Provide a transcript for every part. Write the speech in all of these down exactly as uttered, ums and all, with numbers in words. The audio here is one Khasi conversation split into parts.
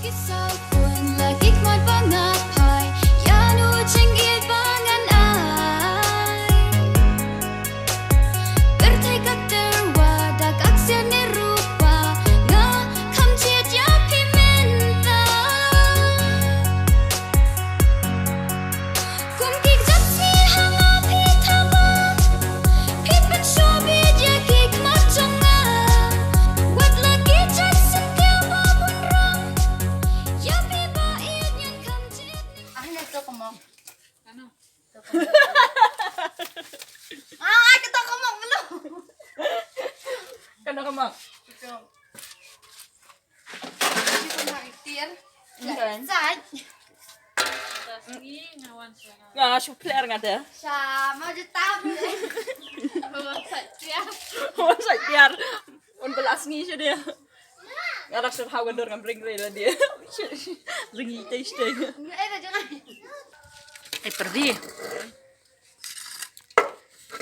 Ki saw pun la ki khmat ba nga phai ïa u jingïeit ba ngan ai. Pyrthei ka tyrwa da ka ksiar ne ruh ba nga kham jied ïa phi mynta. Kum ki kjat sngi ha nga phi thaba, phi pynshoh beit ïa ki khmat jong nga. Wat la ki jait syntiew ba bun rong, ïa phi ba ïeit ngan kham jied. Ah, ne to ka mok. Ano? To ka mok. Ah, ai ka to ka mok mano. Ka to ka mok. Ito. Ito na itir. Enggak. Zat. Nga shu pler nga de. Sha, ma je tam. Wan sait tiar. Wan sait tiar. Un belas ngi shu dia. Nga rak shu hau gandur ngam ring re la dia. Ring i tei tei. Ngai da jangan. Ai perdi.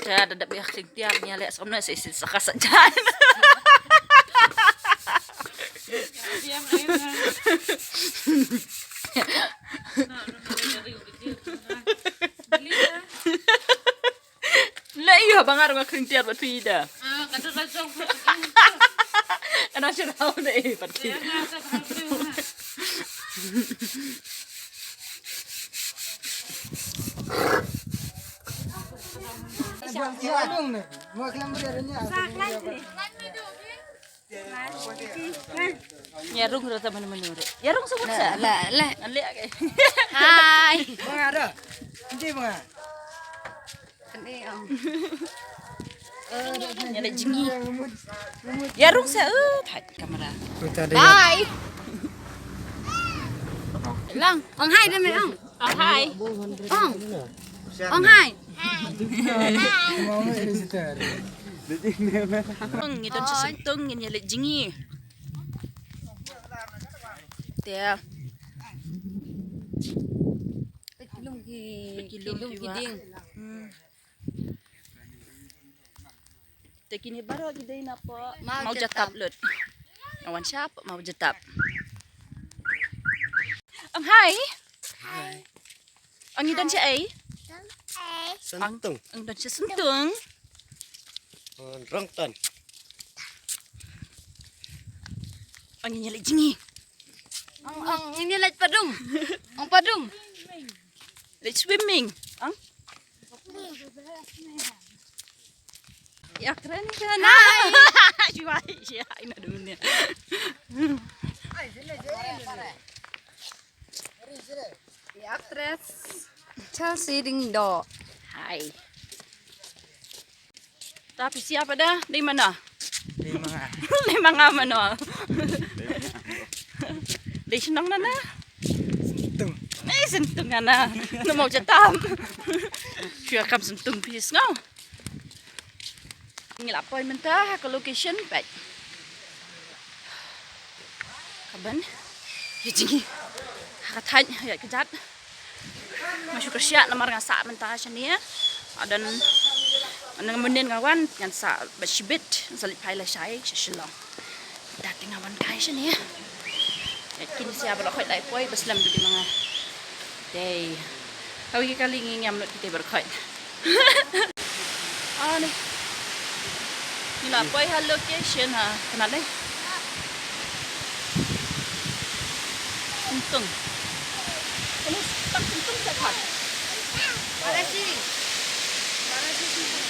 Te da dep ïa khring tiar nia leh samna sa isin sa ka sa jan. Le ïa ba nga rung khring tiar bad phi da. Ana shu rau ne eh bad phi. Ïa rung rata mana mana re. Ïa rung sebut sa. La la. Ale ake. Hai. Bang ada. Ini ang. Ïa la jingi. Ïa rung sa. Eh, thait kamera. Bye. Lang, ong hai da me ong. Ong hai. Ong. Ong hai. Ong ngi don sa sentong ngin ïa leit jngi. Te. Kilung ki kilung ki ding. Te kine baroh ki dei na pdeng Mawjatap lut. Nga wan sha pdeng Mawjatap. Ang hai. Hai. Ang i don sha ei? Sentung. Ang don sha sentung. Rongton. Ang i leit jngi. Ang ang i leit padum. Ang padum. Leit swimming. Ang? Ïa kren kren. Hai. Shuwa shuwa ina dunia. Ïa kren. Chelsea ding do. Hai. Tapi siapa dah? Di mana? Di mana? Di mana mana? Di senang nana. Sentung. Eh, sentung nana. Namo jatam. Shuwa kam sentung pis ngau. Ngi la poi mynta ha ka location peit. Kaban ïa jngi ha ka thaiñ ïa ka jat. Nga shu kyrshan namar nga sah mynta shane. Adan nang mynnin nga wan ngan sah bad shibit ngan sa leit phai lashai sha Shillong. Da te nga wan kai shane. Ïa kine sia ba la khoit lai poi ba slem dudi ma nga. Dei. Hawi ki kali ngi ngiam lut kita ba la khoit. Ani. Ngi la poi ha location ha. Kena dei. Untung. Kena tak untung tak hak. Warashi. Warashi untung.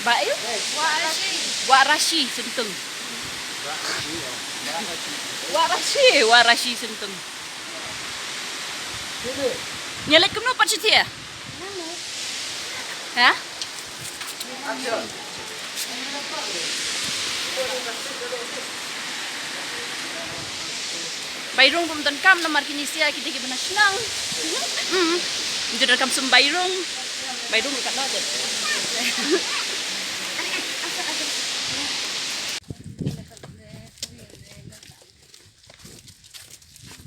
Ba eh? Warashi. Warashi sentung. Warashi, warashi sentung. Ngi leit kumno pat shutia? Ha? Bairung bym donkam namar kine sia kita ki bna shnang. Hmm. Ngi donkam sum bairung. Bairung ka no.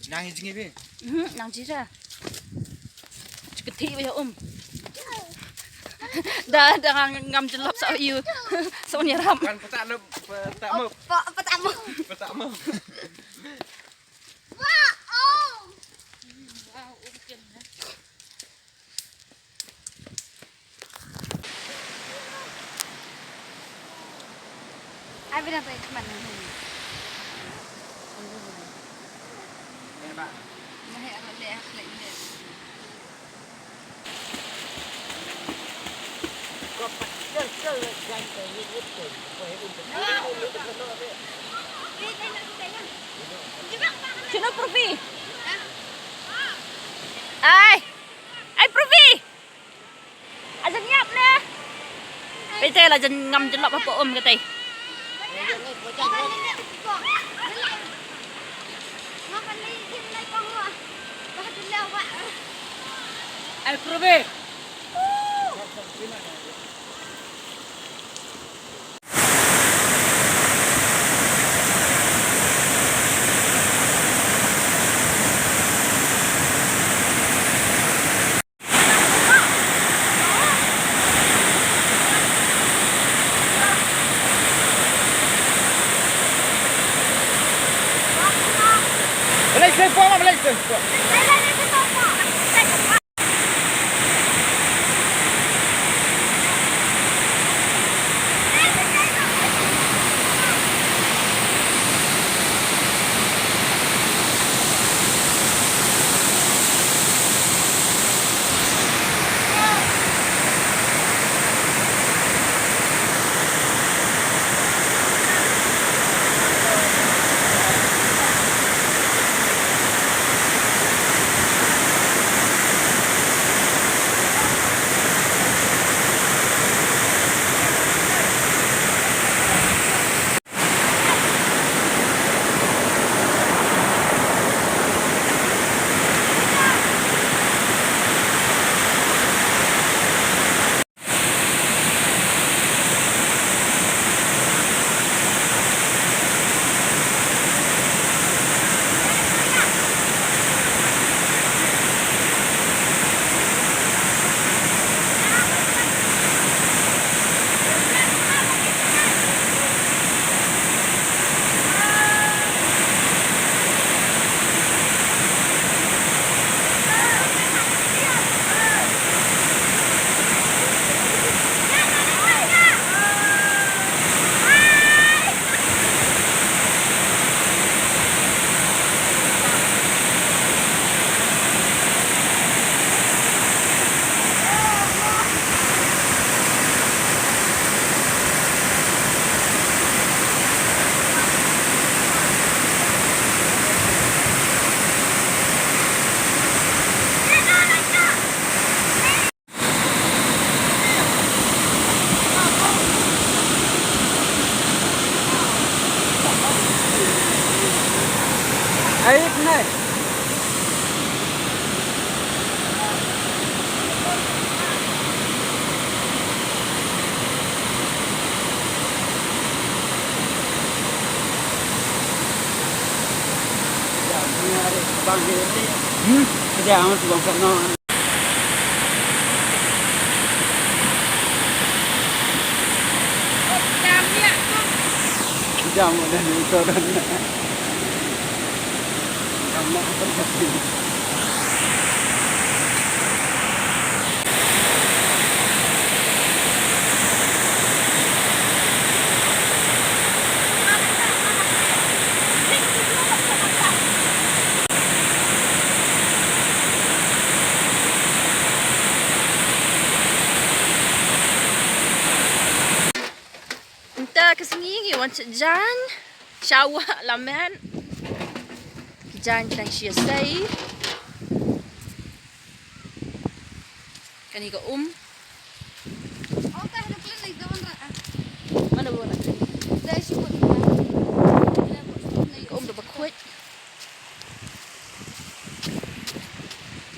Nang jngi bi. Hmm, nang jira. Chikti ba ya um. Da da ngam jlop sa yu. Sa nya ram. Kan pata no pata mo. Pata mo. Pata mo. Sino, profe? Ai! Ai, profe! Ajan ïap ne. Pei te la jan ngam jyllop hapoh um katei. Ai, profe. Ait nai. Hmm? Kejap, amat tu bangsa no. Kejap, amat dah ni, kau dah ni. Kamu apa sih? Mynta ka sngi ngi wan sha jaiñ, sha wah lamet. Ki jaiñ ki dang shu ïasei. Kane ka um. Mano ba wan? Ka um da ba khuid.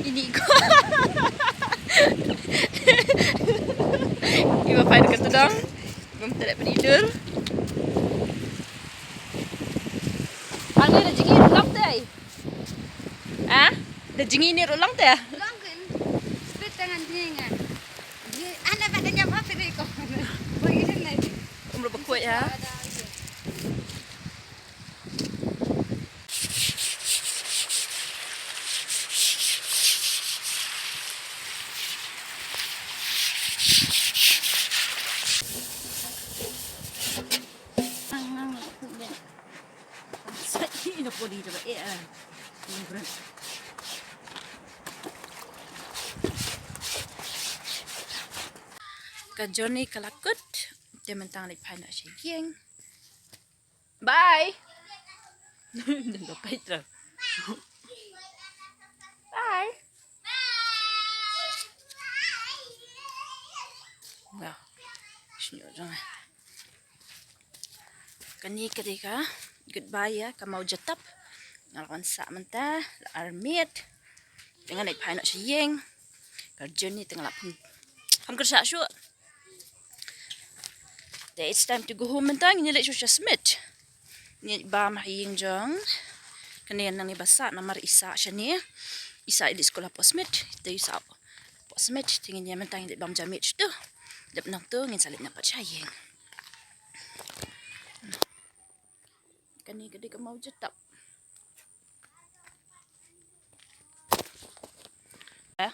Ini ko. Iba pai ka tudang. Bam tere penidur. Ani da jingin lam te. Ah? Da jingin ni rulang te. Lang kin. Spit tangan dia nga. Dia ana pada nyapa pere ko. Bagi dia nai. Umur ba khuid ya. Ka journey ka la kut. Te mynta ngan leit phai noh sha ïing. Bye. Bye. Wow. Sñiuh jong nga. Kane ka dei ka goodbye ïa ka Mawjatap. Nga la wan sah mynta, la armet. Te ngan leit phai noh sha ïing. Ka journey te nga la pun. Kham kyrshah shuh. Te it's time to go home mynta, ngin leit shuh sha Smit. Ngin bam ha ïing jong. Kane nangne ba sah namar i sah shane. I sah i leit skul hapoh Smit. Te i sah hapoh Smit. Te ngin ïa mynta ngin leit bam ja miet shuh. Dep nangtu ngin sa leit noh pat sha ïing. Kane ka dei ka Mawjatap. Eh?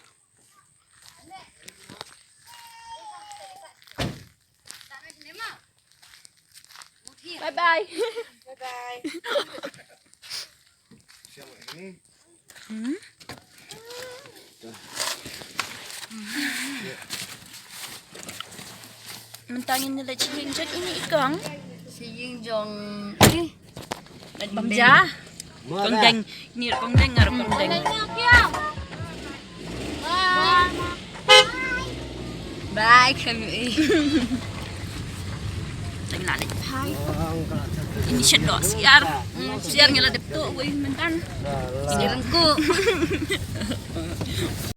Bye bye. Bye bye. Hmm? Mynta ngin leit sha ïing jong ine i kong. Sha ïing jong ine. Bam ja. Kong Deng. Ni kong Deng, ngar kong Deng. Bye kami. Tang la leit phai. Ini shen dok siar. Siar ngi la dep tu wei mynta. Siar ku.